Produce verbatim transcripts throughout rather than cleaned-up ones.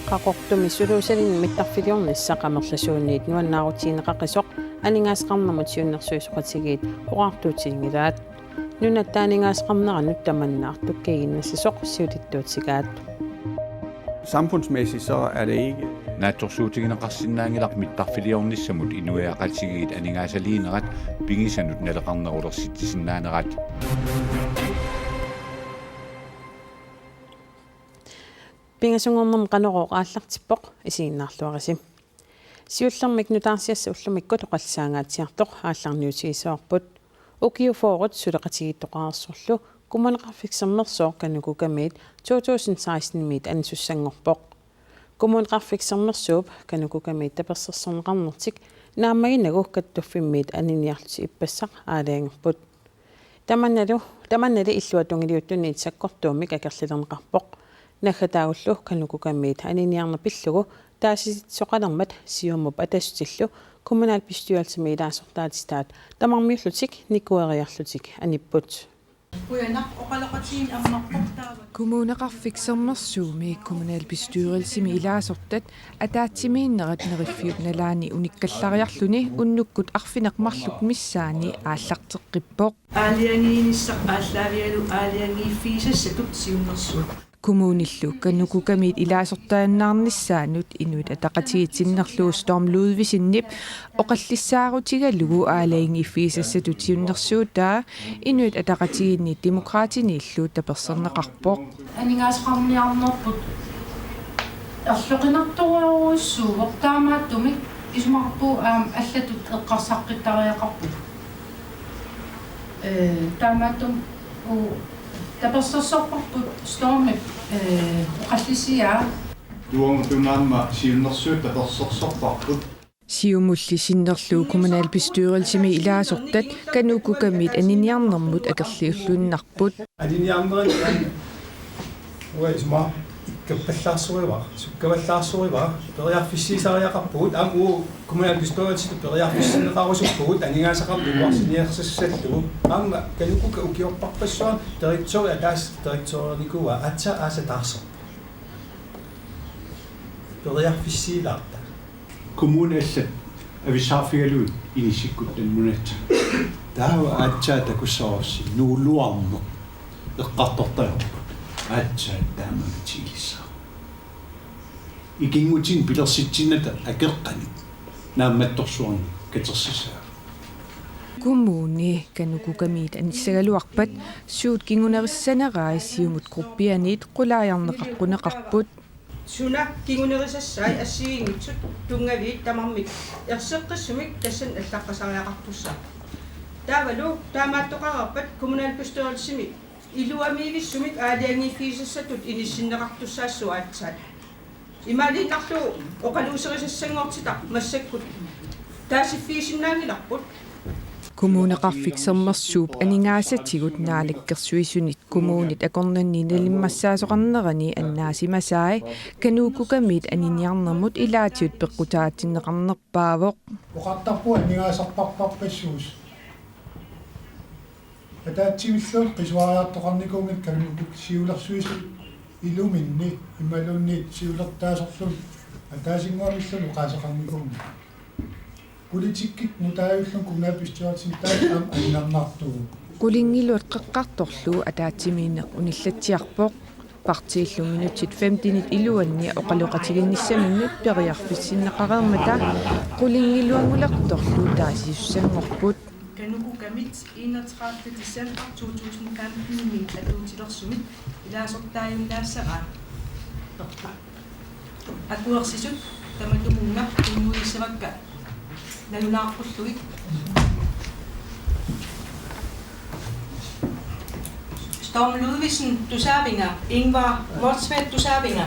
Qaqortumi suluusalinnik mittarfiliornissaq amerlasuunit nuannaarutigineqaqisoq aningaasaqarnermut siunnersuisoqatigiit oqaatiginngilaat. Nunatta aningaasaqarneranut tamanna artukkagiinnassasoq siulittuutigaat. Samfundsmæssigt så er det ikke. Naatsorsuutigineqarsinnaanngilaq mittarfiliornissamut inuiaqatigiit aningaasaliinerat pigisanut naleqarnerulersitsisinnaanerat. Pingasunngornermi Qanorooq aallartippoq, isiginnaarluarisi. Siullermik nutaarsiassat ullumikkut oqallisaangaatsiartoq aallarniutigissavarput. Ukiut fyrret suleqatigiittoqareersorlu Kommuneqarfik Sermersooq KANUKOKA-miit to tusind seksten-imiit anisussanngorpoq. Kommuneqarfik Sermersuup KANUKOKA-miit tapersersorneqarnertik naammaginagu kattuffimmiit aniniarlutik ippassaq aalajangerput. Tamannalu, tamannali illuat tungiliuttunit sakkortuumik akerlilerneqarpoq. Naggataagullu KANUKOKA-miit aniniarneq pillugu taasititsisoqalermat Siumup Atassutillu kommunalbestyrelsimi ilaasortaatitaat tamarmiullutik nikueriarlutik anipput. Qujanaq, oqaloqatigiinneq ammarpoq taava. Kommuneqarfik Sermersuumi kommunalbestyrelsimi ilaasortat ataatsimiinnerat Neriffiup nalaani unikkallariarluni unnukkut arfineq-marluk missaani aallarteqqippoq. Aalajangiinissaq aallaavigalugu aalajangiiffigisassatut siunnersuut. Kommunillu KANUKOKA-miit ilaasortaannaarnissaanut Inuit Ataqatigiit sinnerlugu Storm Ludvigsenip oqallissaarutigalugu aalajangiiffigisassatut siunnersuutaa Inuit Ataqatigiinniit Demokraatiniillu taperserneqarpoq. Aningaasaqarniarnerput erloqinartorujussuuvoq, taamaattumik isumaqarpunga aamma allatut eqqarsaqqittariaqarpugut. Ee, taamaattumik u-, tapersersorparput Stormip, ee, oqallisiaa. Tuangutunaamma siunnersuut tapersersorparput. Siumulli sinnerlugu kommunalbestyrelsimi ilaasortat KANUKOKA-miit aniniarnermut akerliulluinnarput. Aniniarnerit an-, uanga isumaqarpunga ikkappallaarsorivara, sukkavallaarsorivara, periarfissiisariaqarpugut, aamma uagut kommunalbestyrelsitut periarfissinneqarusuppugut, aningaasaqarneq iluarsiniassassallugu, aamma KANUKOKA ukiorparpassuarni direktøri ataaseq direktørinikuuaa aatsaat aasaq taarserpoq. Periarfissiilaarta. Kommunit allat avissaarfigalugit inissikkuttanut nunatta. Taava aatsaat takussavarsi nuuluarneq eqqartortalerpoq. Aatsaat taama mitigilissaaq. Ikinngutinik pilersitsinnata akeqqanik naammattorsuarnik katersissaaq. Kommuni KANUKOKA-miit anissagaluarpat suut kingunerissanerai Siumut gruppianiit qulaajarneqaqquneqarput. Suna kingunerisassai assigiinngitsut tunngaviit tamarmik erseqqissumik tassani allaqqasariaqartussaavoq. Taavalu taamaattoqareerpat kommunalbestyrelsimi iluamigissumik aalajangiiffigisassatut inissinneqartussaassooq aatsaat. Imaaliinnarlugu oqaluuserisassanngortitaq massakkut taasiffigisinnaanngilarput. Kommuneqarfik Sermersuup aningaasatigut Naalakkersuisunit kommunit akornanni nalimmassaasoqarnerani annaasimasai KANUKOKA-miit aniniarnermut ilaatigut peqqutaatinneqarnerpaavoq. Oqartarpunga aningaasarpassuusut. Ataatsimilluunniit qisuariartoqarnikuunngillat KANUKOKA siulersuisut iluminni imaluunniit siulertaasorluni ataasinnguamilluunniit oqaaseqarnikuunngillat. Politikkikkut nutaajulluni kommunalbestyrelsimi taanna aamma ajornartuuvoq. Qulingiluat Qeqqartorlu ataatsimiinneq unillatsiarpoq. Partiillu minutsit femtenit iluanni oqaloqatigiinnissaminnut periarfissinneqareermata qulingiluanngulertorlu taasisussanngorput. KANUKOKA-mit enogtredivte december to tusind femten-imiit atuutilersumit ilaasortaajunnaassaraa. Akuersisut tamatumunnga tunniussavakka nalunaaqqullugit. Storm Ludvigsen, tusaavinga? Ingvar Motzfeldt, tusaavinga?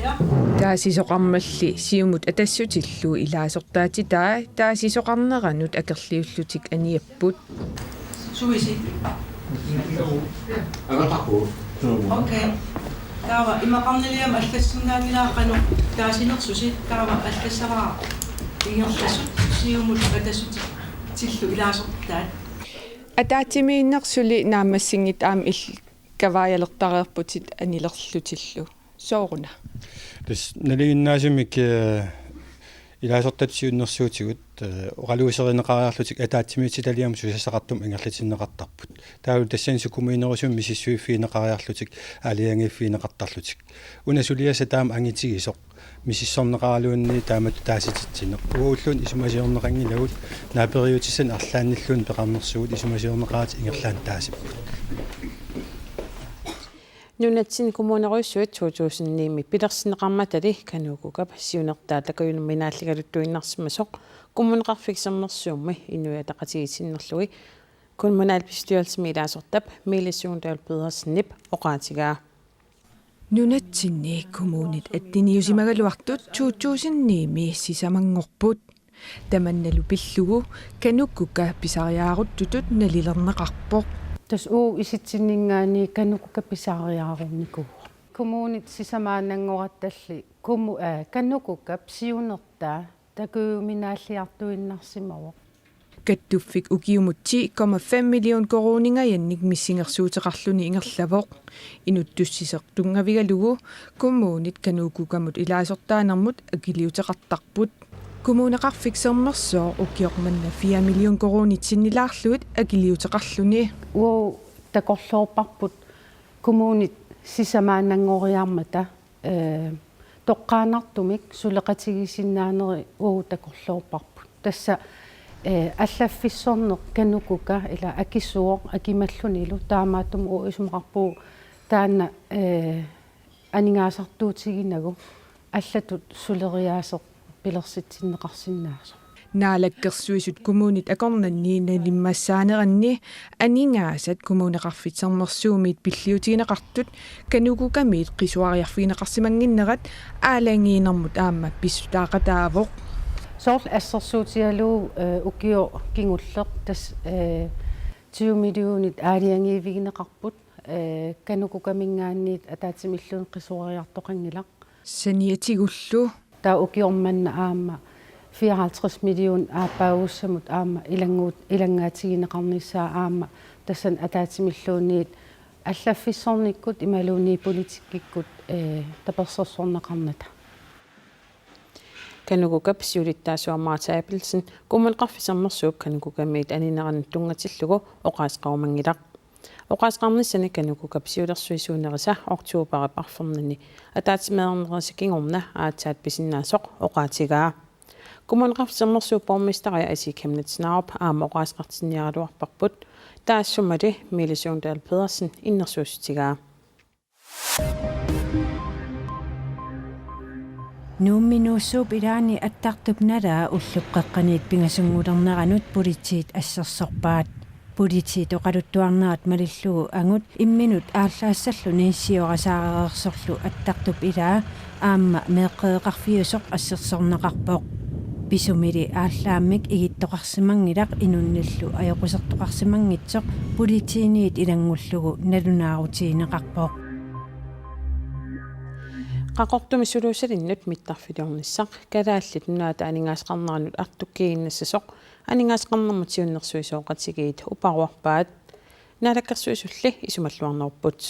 Ja. Taasisoqarmalli Siumut Atassutillu ilaasortaatitai taasisoqarneranut akerliullutik aniapput. Suisi. Okay. Taava imaqarniliama allassinnaanngilara qanoq taasinersusi, taava allassavara ingerlasut Siumut Atassutitsillu ilaasortaat. Ataatsimiinneq suli naammassinngitsoq aamma il-, kavaajalertareerputit anilerlutillu. Sooruna? Tassa nalinginnaasumik, eh, ilaasortat siunnersuutigut, eh, oqaluuserineqariarlutik ataatsimiititaliami susassaqartumik ingerlatinneqartarput. Taavalu tassani sukumiinerusumik misissuiffigineqariarlutik aalajangiiffigineqartarlutik. Una suliassaq taama angitigisoq misissorneqaraluunniit taamatut taasititsineq. Uagulluunniit isumasiorneqanngilagut, naaperiutissanik arlaannilluunniit peqarnersugut isumasiorneqaratik ingerlaannaq taasipput. Nunatsinni kommunerujussuit to tusind ni-mi pilersinneqarmatali KANUKOKA-p siunertaa takujuminaalligaluttuinnarsimasoq Kommuneqarfik Sermersuumi Inuit Ataqatigiit sinnerlugit kommunalbestyrelsimi ilaasortap Mille Sundal Pedersenip oqaatigaa. Nunatsinni kommunit atteniusimagaluartut to tusind ni-mi sisamanngorput. Tamannalu pillugu KANUKOKA pisariaaruttutut nalilerneqarpoq. Tassa uagut isitsinninngaanniit KANUKOKA pisariaarunikuuvoq. Kommunit sisamaannanngorattalli kommu-, eh, KANUKOKA-p siunertaa takujuminaalliartuinnarsimavoq. Kattuffik ukiumut ti komma fem million koruuningajannik missingersuuteqarluni ingerlavoq. Inuttussisoq tunngavigalugu kommunit KANUKOKA-mut ilaasortaanermut akiliuteqartarput. Kommuneqarfik Sermersooq ukioq manna fire million koruunit sinnilaarlugit akiliuteqarluni. Uagut takorloorparput kommunit sisamaannanngoriarmata, eh, toqqaannartumik suleqatigisinnaaneri uagut takorloorparput. Tassa, eh, allaffissorneq KANUKOKA ila akisuuvoq akimallunilu, taamaattumik uagut isumaqarpugut taanna, eh, aningaasartuutiginagu allatut suleriaaseq pilersitsinneqarsinnaasoq. Naalakkersuisut kommunit akornanni nalimmassaaneranni aningaasat Kommuneqarfik Sermersuumiit pilliutigineqartut KANUKOKA-miit qisuariarfigineqarsimannginnerat aalajangiinermut aamma pissutaaqataavoq. Soorlu assersuutigalugu, eh, ukioq kingulleq tassa, eh, tyve millionit aalajangiivigineqarput, eh, KANUKOKA-minngaanniit ataatsimilluunniit qisuariartoqanngilaq. Saniatigullu. Taava ukioq manna aamma fireoghalvtreds million aappaagussamut aamma ilannguut-, ilanngaatigineqarnissaa aamma tassani ataatsimilluunniit allaffissornikkut imaluunniit politikkikkut, eh, tapersersorneqarnata. KANUKOKA-p siulittaasua Martha Abelsen Kommuneqarfik Sermersuup KANUKOKA-miit anineranut tunngatillugu oqaaseqarumanngilaq. Oqaaseqarnissani KANUKOKA-p siulersuisuunerisa oktoberip arfernanni ataatsimeernerisa kingorna aatsaat pisinnaasoq oqaatigaa. Kommuneqarfik Sermersuup borgmesteri Asii Chemnitz Narup aamma oqaaseqartinniaraluarparput, taassumali Mille Sundal Pedersen innersuussutigaa. Nuummi Nuussuup ilaani attartup nalaa ullup qeqqaniit pingasunngulerneranut politiit assersorpaat. Politiit oqaluttuarnerat malillugu angut imminut aallaassalluni siorasaarereersorlu attartup ilaa aamma meeqqeriveqarfiusoq assersorneqarpoq. Pisumili aallaammik igittoqarsimanngilaq inunnillu ajoqusertoqarsimanngitsoq politiiniit ilanngullugu nalunaarutigineqarpoq. Qaqortumi suluusalinnut mittarfiliornissaq Kalaallit Nunaata aningaasaqarneranut artukkiiginnassasoq aningaasaqarnermut siunnersuisoqatigiit uparuarpaat. Naalakkersuisulli isumalluarnerupput.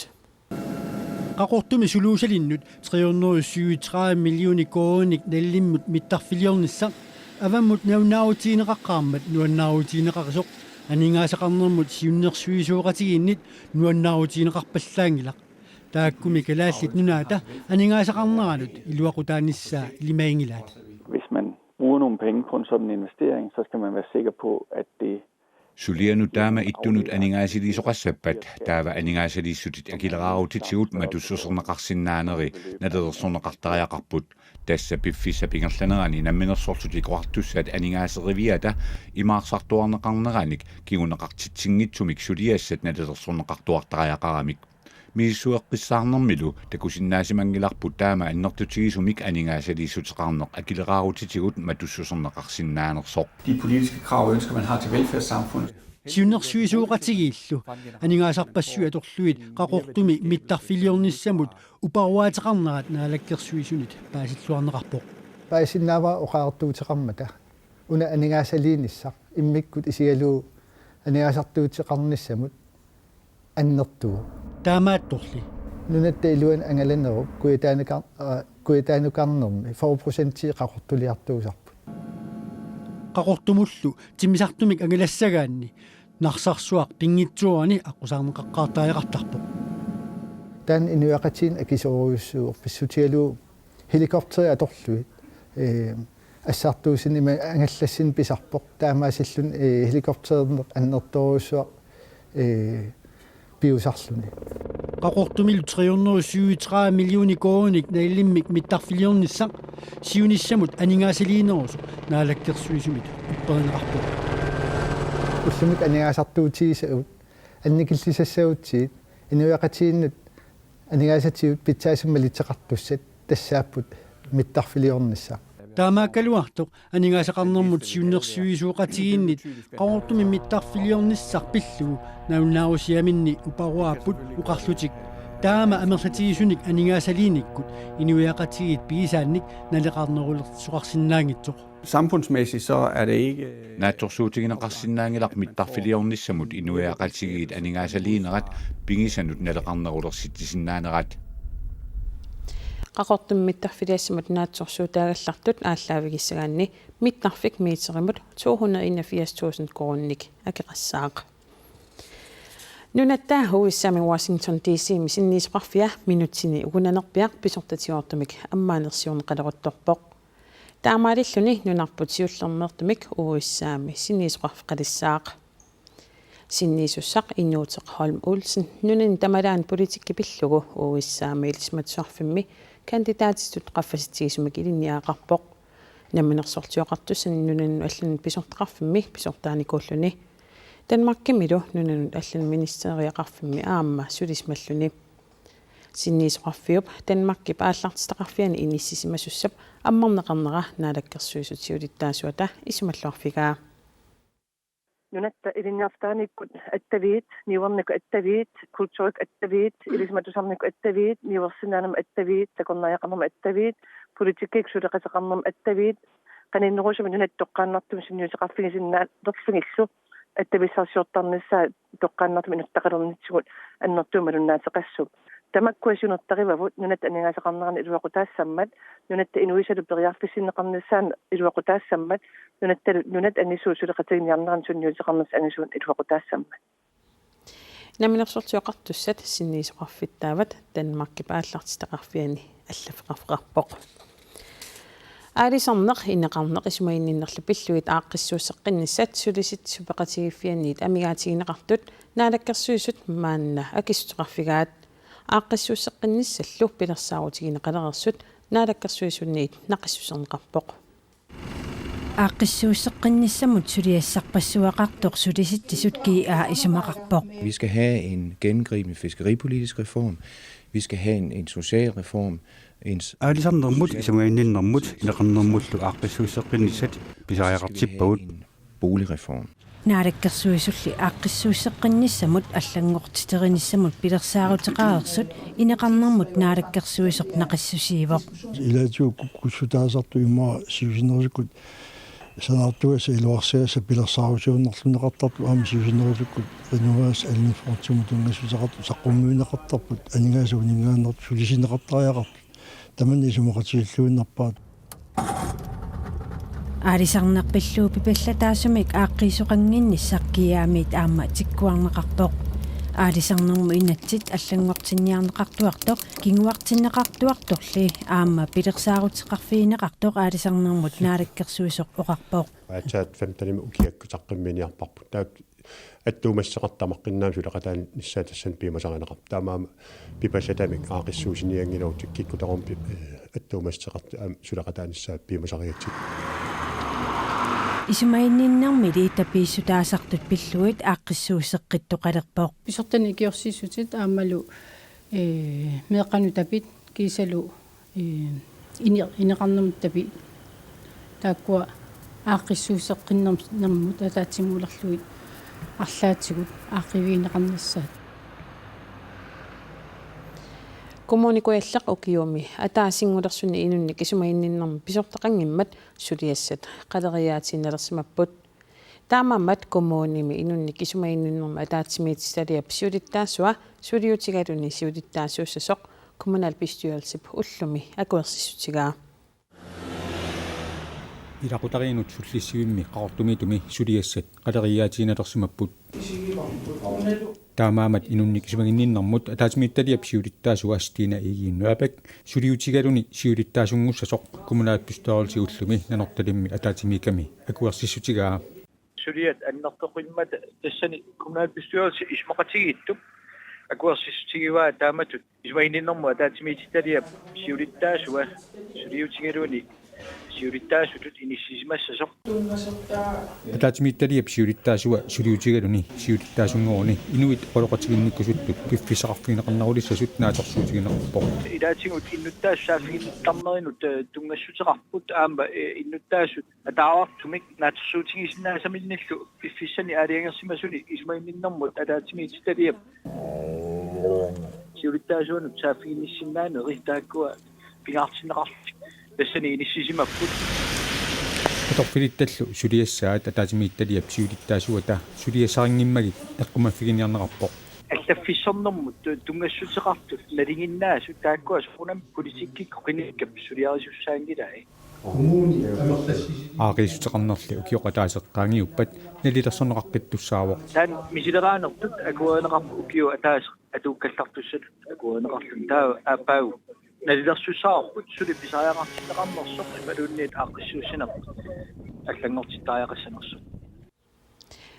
Qaqortumi suluusalinnut tre hundrede syvogtredive millioner koruuninik nalilimmut mittarfiliornissaq avammut nalunaarutigineqaqqaarmat nuannaarutigineqarisoq aningaasaqarnermut siunnersuisoqatigiinnit nuannaarutigineqarpallaanngilaq. Taakkumi Kalaallit Nunaata aningaasaqarneranut iluaqutaanissaa ilimaginngilaat. Hvis man bruger nogle penge på en sådan investering, så skal man være sikker på, at det Sulianut taama ittunut aningaasaliisoqassappat taava aningaasaliissutit akileraarutitigut matussuserneqarsinnaaneri nalilersorneqartariaqarput. Tassa piffissap ingerlanerani Namminersorlutik Oqartussat aningaaseriviata imaarsartuarneqarneranik kinguneqartitsinngitsumik suliassat nalilersorneqartuartariaqaramik. Misissueqqissaarnermilu takusinnaasimanngillarput taama annertutigisumik aningaasaliissuteqarneq akileraarutitigut matussuserneqarsinnaanersoq. De politiske krav og ønsker, man har til velfærdssamfundet. Siunnersuisoqatigiillu aningaasarpassuit atorlugit Qaqortumi mittarfiliornissamut uparuaateqarnerat Naalakkersuisunit paasilluarneqarpoq. Paasinnaavara oqariartuuteqarmata una aningaasaliinissaq immikkut isigalugu aningaasartuuteqarnissamut annertuvoq. Taamaattorli nunatta iluani angalanerup kujataanukar-, aa, kujataa nukarnermi fyrre procenti qaqortuliartuusarput. Qaqortumullu timmisartumik angalassagaanni Narsarsuaq pinngitsoorani aqqusaarneqaqqaartariaqartarpoq. Taanna inuiaqatigiinni akisoorujussuuvoq pissutigalugu helikopteri atorlugit, ee, assartuussineq ima angallassineq pisarpoq. Taamaasilluni, ee, helikopterineq annertoorujussuaq, ee, piusarluni. Qaqortumilu tre hundrede syvogtredive millioner koruuninik nalilimmik mittarfiliornissaq siunissamut aningaasaliinerusoq Naalakkersuisumit upperineqarpoq. Ullumikkut aningaasartuutigisagut annikillisassagutsigit inuiaqatigiinnut aningaasatigut pitsaasumik malitseqartussat tassaapput mittarfiliornissaq. Taamaakkaluartoq aningaasaqarnermut siunnersuisoqatigiinnit Qaqortumi mittarfiliornissaq pillugu nalunaarsiaminni uparuaapput oqarlutik taama amerlatigisunik aningaasaliinikkut inuiaqatigiit pigisaannik naleqarnerulersoqarsinnaanngitsoq. Samfundsmæssigt så er det ikke... Naatsorsuutigineqarsinnaanngilaq mittarfiliornissamut inuiaqatigiit aningaasaliinerat pigisanut naleqarnerulersitsisinnaanerat. Qaqortumi mittarfiliassamut naatsorsuutaagallartut aallaavigissagaanni mittarfik meterimut to hundrede enogfirs tusind koruuninik akeqassaaq. Nunatta U S A-mi Washington D C-mi sinniisoqarfia minutsini ukunanerpiaq pisortatigoortumik ammaanersiorneqaleruttorpoq. Taamaalilluni nunarput siullermeertumik U S A-mi sinniisoqarfeqalissaaq. Sinniisussaq Inuuteq Holm Olsen nunani tamalaani politikki pillugu U S A-mi ilisimatusarfimmi kandidaatitut qaffasitsigisumik ilinniagaqarpoq. Namminersorlutik Oqartussani nunanut allanut pisortaqarfimmi pisortaanikuulluni. Danmarkimilu nunanut allanut ministeriaqarfimmi aamma sulisimalluni. Sinniisoqarfiup Danmarkip aallartitaqarfiani inissisimasussap ammarneqarnera Naalakkersuisut siulittaasuata isumalluarfigaa. Nunatta ilinniartitaqarnikkut attaviit, niuernikkut attaviit, kulturikkut attaviit, ilisimatusarnikkut attaviit, niuersinnaanermut attaviit, takornariaqarnermut attaviit, politikkikkut suleqateqarnermut attaviit, qaninnerusumik nunatta toqqaannartumik sunniuteqarfigisinnaalerlugillu attavissarsiortarnissaa toqqaannartumik inuttaqalernitsigut annertuumik malunnaateqassuup. Tamakkua siunertarivavut nunatta aningaasaqarnerani iluaqutaassammat, nunatta inuisalu periarfissinneqarnissaanut iluaqutaassammat, nunattalu nunat angisuut suleqatigiinniarneranni sunniuteqarnissat angisuuneq iluaqutaassammat. Namminersorlutik Oqartussat sinniisoqarfittaavat Danmarkip aallartitaqarfiani allaffeqarfeqarpoq. Aalisarneq, ineqarneq isumaginninnerlu pillugit aaqqissuusseqqinnissat Sulisitsisut Peqatigiiffianniit amigaatigineqartut Naalakkersuisut maanna akissuteqarfigaat. Aaqqissuusseqqinnissallu pilersaarutigineqalereersut Naalakkersuisunniit naqissuserneqarpoq. Aaqqissuusseqqinnissamut suliassarpassuaqartoq Sulisitsisut G A isumaqarpoq. Vi skal have en gennemgribende fiskeripolitisk reform. Vi skal have en, en social reform. En s- Aalisarnermut, isumaginninnermut, ineqarnermullu aaqqissuusseqqinnissat pisariaqartippagut. En boligreform. Naalakkersuisulli aaqqissuusseqqinnissamut allanngortiterinissamut pilersaaruteqareersut ineqarnermut naalakkersuisoq naqissusiivoq. Ilaatigut kukkussutaasartut immaqa siusinnerusukkut sanaartugassat iluarsigassat pilersaarusiornerlunneqartartut aamma siusinnerusukkut renoveringsalinfondimut tunngassuteqartut saqqummiunneqartarput aningaasat uninngaannartut sulisinneqartariaqartut. Tamanna isumaqatigilluinnarpaat. Aalisarneq pillugu pipallataasumik aaqqiisoqannginnissaq G A-miit aamma tikkuarneqarpoq. Aalisarnermut inatsit allanngortinniarneqartuartoq kinguartinneqartuartorli aamma pilersaaruteqarfigineqartoq aalisarnermut naalakkersuisoq oqarpoq. Aatsaat femtenimi ukiakkut saqqummiiniarparput. Taava attuumassuteqartut tamaqqinnaamik suleqataanissaat tassani piumasarineqarput. Taamaammat pipallatamik aaqqissuussinianngilagut kikkut tamarmik pi-, eh, attuumassuteqartut aamma suleqataanissaat piumasarigatsigit. Isumaginninnermili tapiissutaasartut pillugit aaqqissuusseqqittoqalerpoq. Pisortanit ikiorsiissutit aammalu, eh, meeqqanut tapit kiisalu ee, ine-, ineqarnermut tapit. Taakkua aaqqissuusseqqinnerm-, nermut ataatsimoorlugit arlaatigut aaqqiivigineqarnissaat. Kommune Kujalleq ukiumi ataasinngulersuni inunnik isumaginninnermik pisortaqanngimmat suliassat qaleriaatiinnalersimapput. Taamaammat kommunimi inunnik isumaginninnermik ataatsimiititaliap siulittaasua suliutigaluni siulittaasuussasoq kommunalbestyrelsip ullumi akuersissutigaa. Ilaqutariinnut sullissivimmi Qaqortumiitumi suliassat qaleriaatiinnalersimapput. Taamaammat inunnik isumaginninnermut ataatsimiititaliap siulittaasua Stine Egede Nørbæk suliutigaluni siulittaasunngussasoq kommunalbestyrelsip ullumi Nanortalimmi ataatsimiikkami akuersissutigaa. Suliat annertoqimmata tassani kommunalbestyrelsi isumaqatigiittup akuersissutigivaa taamatut isumaginninnermut ataatsimiititaliap siulittaasua suliutigaluni siulittaasutut inissisimassasoq. Ataatsimiititaliap siulittaasua suliutigaluni siulittaasunngoruni inuit oqaloqatiginnikkusuttut piffissaqarfigineqarnerulissasut naatsorsuutigineqarpoq. Ilaatigut innuttaasut saaffiginnittarnerinut, eh, tunngassuteqarput aamma, eh, innuttaasut ataavartumik naatsorsuutigisinnaasaminillu piffissani aalajangersimasuni isumaginninnermut ataatsimiititaliap siulittaasuanut saaffiginnissinnaanerit taakkua pingaartinneqarlutik tassani inissisimapput. Atorfilittallu suliassaat ataatsimiititaliap siulittaasuata suliassarinngimmagit eqqumaffiginiarneqarpoq. Allaffissornermut tunngassuteqartut nalinginnaasut taakkua soorunami politikkikkut qinikkap suliarisussaanngilai. Aaqiissuteqarnerli ukioq ataaseq qaangiuppat nalilersorneqaqqittussaavoq. Taanna misileraanertut akuerineqarpoq ukiup ataaseq atuukkallartussatut akuerineqarluni taava aappaagu nalilersussaavarput suli pisariaqartinneqarnersoq imaluunniit aaqqissuussinerput allanngortittariaqassanersoq.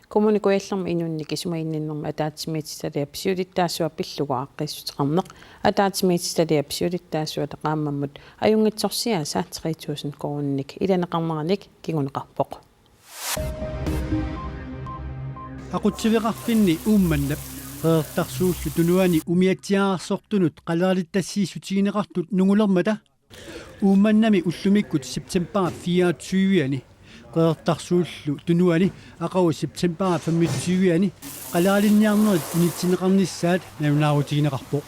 Kommune Kujallermi inunnik isumaginninnermik ataatsimiititaliap siulittaasua pillugu aaqqiissuteqarneq ataatsimiititaliap siulittaasuata qaammammut ajunngitsorsiaasa tre tusind koruuninik ilaneqarneranik kinguneqarpoq. Aqutsiveqarfinni Uummannap Qeqertarsuullu Tunuani umiatsiaararsortunut qaleralittassiissutigineqartut nungulermata Uummannami ullumikkut september fireogtyve-ani, Qeqertarsuullu Tunuani aqagu september femogtyve-ani qaleralinniarnerit unitsinneqarnissaat nalunaarutigineqarpoq.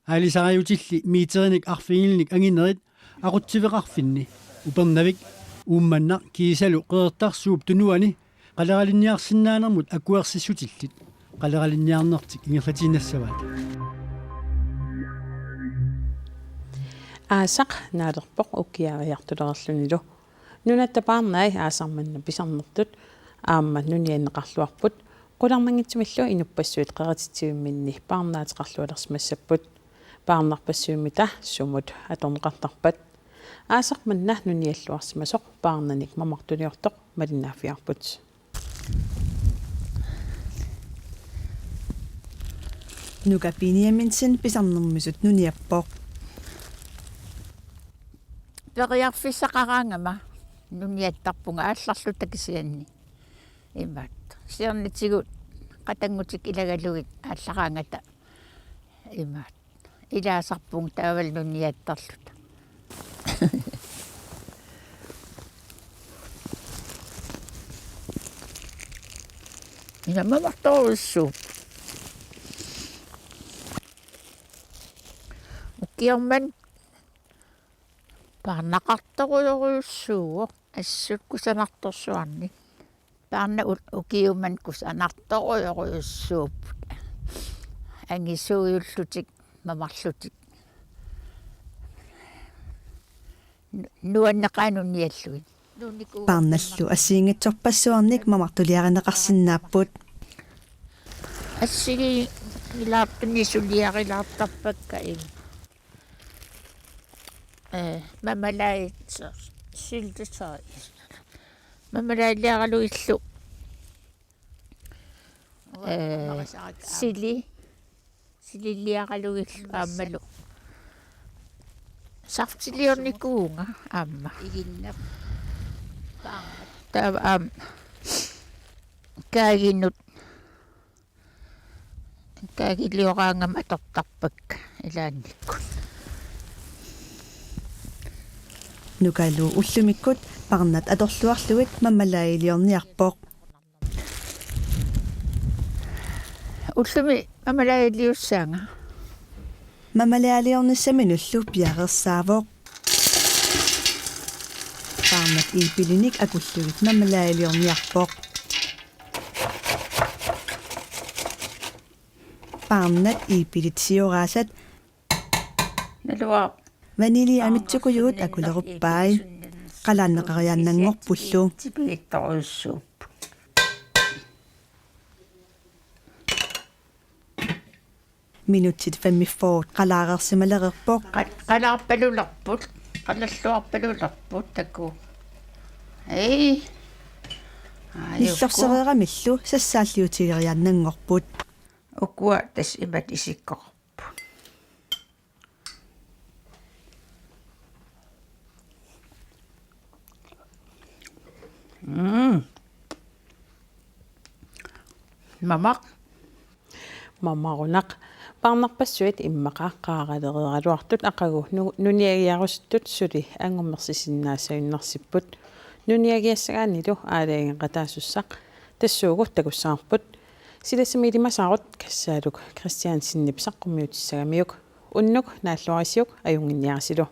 Aalisariutilli meterinik arfinilinnik anginerit aqutsiveqarfinni Upernavik, Uummannaq kiisalu Qeqertarsuup Tunuani qaleralinniarsinnaanermut akuersissutillit qaleralinniarnertik ingerlatiinnassavaat. Aasaq naalerpoq ukiariartulerlunilu. Nunatta Paarnai aasaq manna pisarnertut aamma nunianneqarluarput, qularnanngitsumillu inuppassuit qerititsivimminni paarnaateqarlualersimassapput. Paarnarpassuimmita sumut atorneqartarpat? Aasaq manna nunialluarsimasoq paarnanik mamartuliortoq malinnaaffigaarput. Nuka Benjaminsen pisarnermisut nuniappoq. Periarfissaqaraangama nuniattarpunga aallarluta kisianni. Imaat. Siornatigut qatanngutik ilagalugit aallaraangata. Imaat. Ilaasarpunga taavalu nuniattarluta. Ina mamartorujussuupput. Ukiormanna paarnaqartorujorujussuuvoq assut kusanartorsuarnik. Paarnat u-, ukiummanna kusanartorujorujussuupput. Angisuujullutik, mamarlutik. Nu-, nuanneqaat nuniallugit. Paarnallu assigiinngitsorpassuarnik mamartuliarineqarsinnaapput. Assigiinngilaartuni suliarilaartarpakka ima. Eh, mamalaat syltetøj. Mamalaaliaralugillu. Eh, sili. Sililiaralugillu aammalu. Saftiliornikuuvunga aamma. Iginneq. Taava aamma. Kaaginut. Kaagilioraangama atortarpakka ilaannikkut. Nukalu ullumikkut paarnat atorluarlugit mamalaaliorniarpoq. Ullumi mamalaajaliussaanga. Mamalaajaliornissaminullu piareersaavoq. Paarnat iippilinik akullugit mamalaajaliorniarpoq. Paarnat iippilit sioraasat naluara vanilje amitsukujuut akuleruppai. Qalaanneqariaannanngorpullu. Tipigittorujussuupput. Minutsit femogfyrre qalaareersimalereerpoq. Qa-, qalaarpalulerput, qalalluarpalulerput taku. Ei. Ai, uku. Nillorsereeramillu sassaalliutigeriaannanngorput. Ukua tassa imatut isikkoqarput. Mm. Mamaq. Mamarunaq. Paarnarpassuit immaqa qaaralereeraluartut aqagu nu-, nuniagiarusuttut suli anngummersisinnaassagunarsipput. Nuniagiassagaannilu aalajangeeqataasussaq tassuugu takussavarput. Silassami ilimasaarut Kassaaluk Kristiansenip saqqummiutissagamiuk. Unnuk naalluarisiuk ajunnginniarisilu.